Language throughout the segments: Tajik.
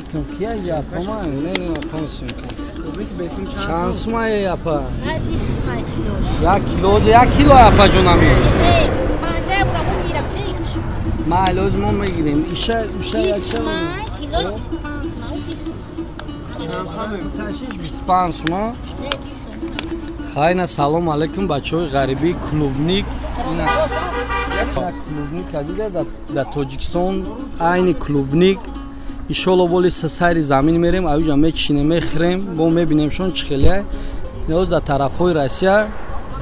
Алейкум, кия япама? Не, не, апа сумка. Чанд сума япа? Як кило, як кило апа ҷонами. Ма илоз мо мегирем. Иша, уша як чанд? 25 сума. Хайна, салом алейкум, бачаҳои ғарибӣ, клубник. Ина клубника дига дар Тоҷикистон айни клубник. Иншолло, боли сайри замин мерем, аюҷа мечинем, мехӯрем, бо мебинем шон чӣ хеле. Ниёз дар тарафҳои Россия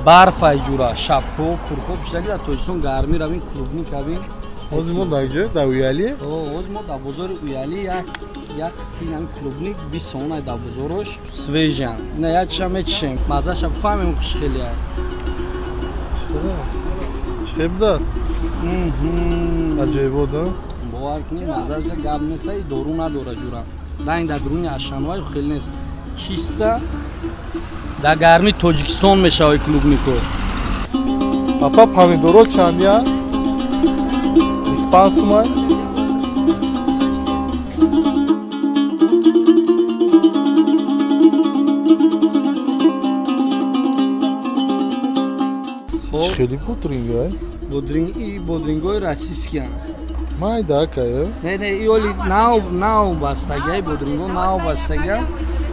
барфай ҷура, шапко, курко пӯшидаги, дар Тоҷикистон гармӣ равин, клубник равин. Ҳозир мо дар ҷо, дар Уяли. Ҳозир мо дар бозори Уяли. Як қитти ами клубник 20 сомонай дар бозорош, свежий ан. Ина як чиша мечишем, маззаша бифаҳмем, чӣ хеле. Чӣ хел будааст? Аҷоибот. Бовар кунӣ, маззаша гап неста, и дору надора ҷура, ранг дар дуруни ашанвай хел нест, чиста дар гарми Тоҷикистон мешавад клубнико. Апа, помидоро чандия? 25 сумай. Чӣ хели бодринг ай? Бодринг, и бодрингҳои российский ан. Майда акая. Не, не, и оли нав нав бастагиай, бодринго нав бастагиан.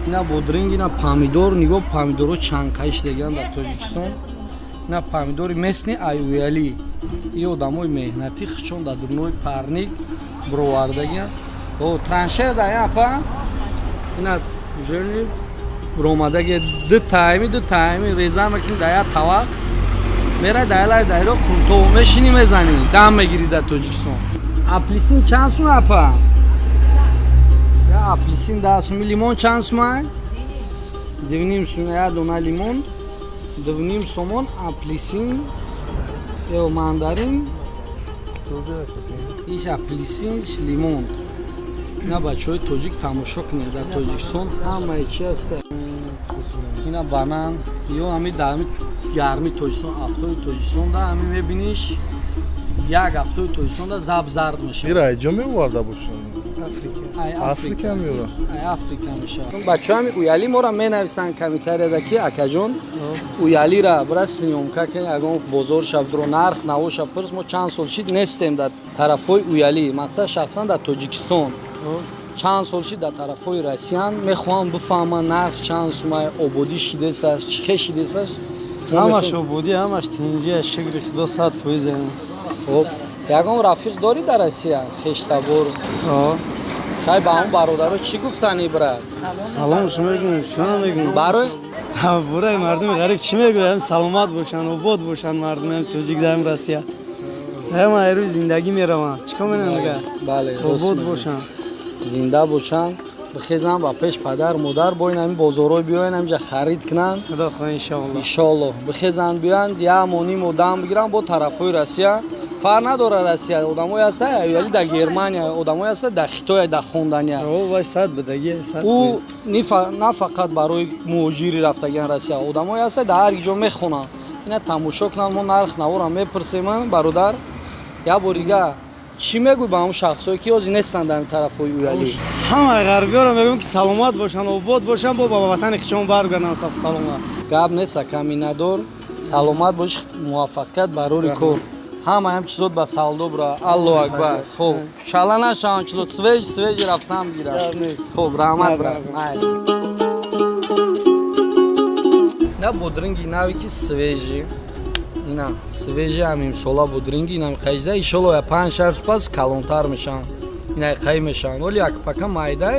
Ина бодринг, ина помидор. Нигоҳ, помидоро чанд шидагиан дар Тоҷикистон. Ина помидори местный ай Уяли. И одамои меҳнатӣ хичон дар дурунои парник бировардагиан. О траншея да апа, ина уже биромадаги, ду тайми, ду тайми реза мекунӣ, дар як тавақ мерай, дар лай дайро қуртов мешинӣ, мезанӣ, дам мегирӣ. Дар Тоҷикистон апельсин чанд сум, апа? Я апельсин 10 суми. Лимон чанд сума? 2,5 сум. Я дона лимон 2,5 сомон. Апельсин ё мандарин. Иш апельсин, иш лимон. Ина, бачаҳои тоҷик, тамошо кунед, дар Тоҷикистон ҳамаи чи ҳаста. Ина банан ё ҳами дар ҳами гарми Тоҷикистон, афтоби Тоҷикистон да ҳами мебиниш, як ҳафтаи Тоҷикистон да заб зард мешавад. Ира айҷо меоварда бошанд? Ай Африка меора. Ай Африка мешавад. Бачаҳо, ҳами Уяли моро менависанд комментарияда, ки акаҷон, Уялира бира съёмка кун, ягон бозор шаб дро, нарх навоша пурс. Мо чанд сол шид нестем дар тарафҳои Уяли, мақсад шахсан дар Тоҷикистон. Чанд сол шид дар тарафҳои Россиян, мехоҳам бифаҳманд нарх чанд сумай, ободӣ шидесаш, чӣ хел шидесаш. Ҳамаш ободӣ, ҳамаш тинҷӣ, шукри Худо, 100%. Хоб, ягон рафиқ дорӣ дар Россия, хештабор? Хай, ба он бародаро чӣ гуфтани, брат? Салом шумо мегӯем, шумо мегӯем. Барои Барои мардуми ғариб чӣ мегӯям? Саломат бошанд, обод бошанд мардуми тоҷик дар Россия. Ҳама рӯи зиндагӣ мераванд. Чӣ кор менам дигар? Бале, рост Обод мегӯӣ. бошанд. Зинда бошанд, бихезанд ба пеш падар модар, бо ин ҳамин бозорҳо биёянд, ҳаминҷа харид кунанд. Худо хоҳ, иншоаллоҳ. Иншоаллоҳ, бихезанд, биёянд, як моним одам бигиранд бо тарафҳои Россия. Фарқ надорад, Россия одамое ҳаста, яли дар Германия одамое ҳаста, дар Хитоя дар хондания. О, вай сад будагӣ, сад. Ӯ на фақат барои муҳоҷири рафтагиан Россия, одамое ҳаста, дар ҳар ҷо мехонанд. Ина тамошо кунанд, мо нарх наворам мепурсем. Бародар, як бор дига чӣ мегӯй ба ҳамн шахсое, ки ҳозир нестанд дар ин тарафҳои Уялӣ? Ҳама ғарбиёро мегӯем, ки саломат бошанд, обод бошанд, бо ба ватани худшон баргарданд сақ саломат. Гап нест, ака, миннатдор, саломат бош, муваффақият барори кор, ҳама ҳам чизот ба савдо бура. Аллоҳу акбар. Хоб, чала нашаванд чизот, свежий, свежий рафтан бигирад. Хоб, раҳмат, брат. Майли. Ина бодринги нави, ки свежий, ина свежий, ҳамимсола бодринги, инам қайза. Иншолло, я 5-6 рӯз пас калонтар мешаванд, ина қай мешаванд. Оли як пака майда,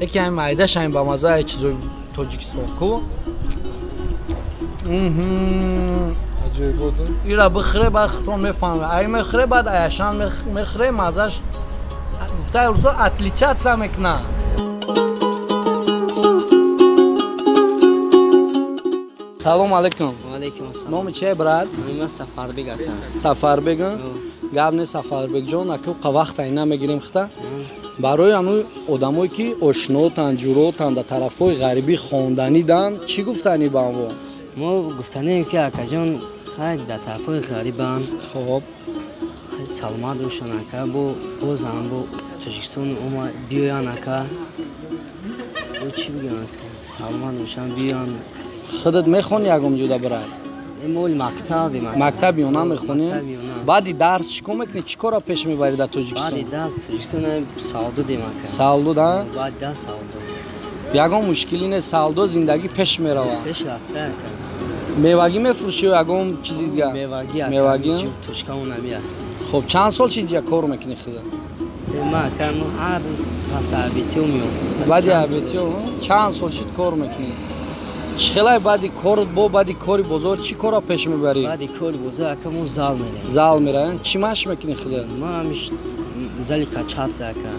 яке ҳами майдаш ҳами ба маззаи чизои Тоҷикистон ку. Аҷоибот. Ира бихӯре, баъд худтон мефаҳме. Ай мехӯре, баъд аяшан мехӯре, маззаш, гуфтаи рӯзо, отличаться мекунад. Салом алейкум. Алейкум ассалом. Номи чие, брат? Номи Сафарбек, ака. Сафарбег. Гап не, Сафарбекҷон, ака, вақт айна мегирем хита. Барои ҳамун одамое, ки ошнотан, ҷуротан, дар тарафҳои ғарибӣ хонданидан, чӣ гуфтанӣ ба онҳо? Мо гуфтанем, ки акаҷон, хай, дар тарафҳои ғарибанд. Хоб. Саломат бошанд, ака. Бо бозам бо Тоҷикистон ома биёянд, ака. Бо чӣ бигӯям, ака? Саломат бошанд, биёянд. Худат мехонӣ ягон ҷода, брат? Моли мактаб дем, ака. Мактаб ё намехонӣ? Мактаб ё на. Баъди дарс чӣ кор мекунӣ, чӣ кора пеш мебарӣ дар Тоҷикистон? Баъди дарс Тоҷикистон савдо дем, ака. Савдо да? Баъди дарс савдо. Ягон мушкилӣ не, савдо, зиндагӣ пеш меравад. Пеш рафта, ака. Мевагӣ мефурӯшӣ ё ягон чизи дигар? Мевагӣ, ака. Мевагӣ. Точкамон намия. Хоб, чанд сол шид ҷа кор мекунӣ худат? Ма, ака, мо ҳар пас абитиё меом. Баъди абитиё чанд сол шид кор мекунӣ? Чӣ хелай баъди кор, бо баъди кори бозор чӣ кора пеш мебарӣ? Баъди кори бозор, ака, мо зал мерем. Зал меравӣ? Чӣ машқ мекунӣ худат? Ма ҳамиш зали качаться, ака.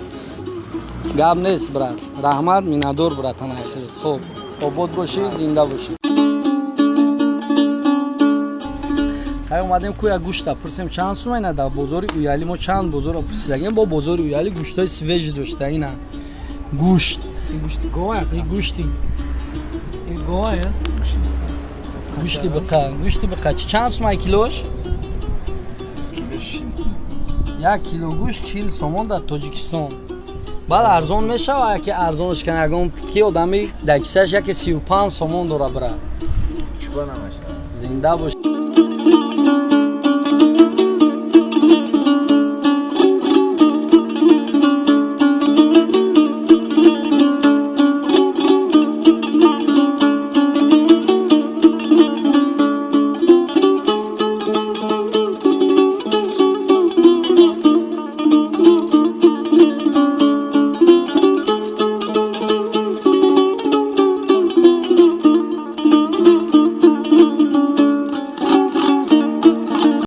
Гап нест, брат, раҳмат, миннатдор, братан, худат. Хоб, обод бошӣ, зинда бошӣ. Хай, омадем ку як гӯшта пурсем, чанд сума ина дар бозори Уяли. Мо чанд бозорро пурсидагем, бо бозори Уяли гӯштҳои свежий дошта. Ина гӯшт. Гӯшти гова. И гӯшти Гова. Гӯшти биқа, гӯшти биқа чанд сума килош? 1 кило гӯшт 40 сомон дар Тоҷикистон. Баъд арзон мешава, яке арзонш кан, ягон ки одами дар кисааш яке 35 сомон дора, брат. Зинда бош.